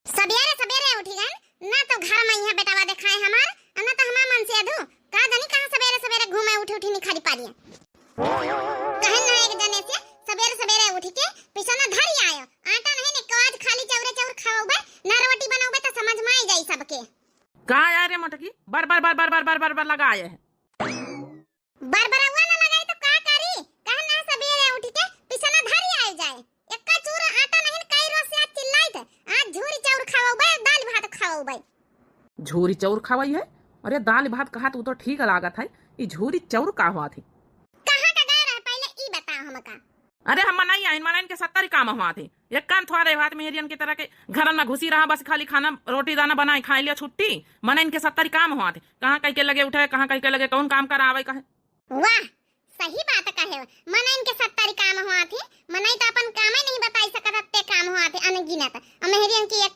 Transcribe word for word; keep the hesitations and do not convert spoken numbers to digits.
सबेरे सबेरे उठी गन, ना तो घर में यहाँ बेटावा देखाए हमार, और ना तो हमार मन से अधू। का जानी कहाँ सबेरे सबेरे घूमे उठी उठी निखारी पारिए। कहे ना एक जने से सबेरे सबेरे उठी के पिसना धरी आयो। आटा नहीं ने आज खाली चौरे चौर खाओबे, ना रोटी बनाओबे तो समझ में आई जाई सबके। का यार रे मोटकी, बर बर बर बर बर बर बर बर लगाए है। बरबरौआ ना लगाई तो का करी? कहे ना सबेरे उठ के पिसना धरी आए जाए। एक्का चूर आटा नहीं, कई रोज से आज चिल्लाइत है। आज झूरी चाउर खवाउबे, दाल भात खवाउबे। झूरी चाउर खवाई है? अरे दाल भात कहा तू तो ठीक लागत है, ई झूरी चाउर का हुआ थी? कहाँ का गए रहे पहले ई बता हमका। अरे हम मनई आइन, मनइन के सत्तरी काम हुआ थे। एक कान थोड़े बात मेहरियन की तरह के घरन में घुसी रहा, बस खाली खाना रोटी दाना बनाए खाए लिया छुट्टी। मनइन के सत्तरी काम हुआ थे, कहाँ कहीं के लगे उठे, कहाँ कहीं के लगे कौन काम करावे कहे। वाह, सही बात कहे हो। मनइन के सत्तरी काम हुआ थे, मनई तो अपन कामे नहीं बताई सकत, अत्ते काम हुआ थे अनगिनत। और मेहरियन की एक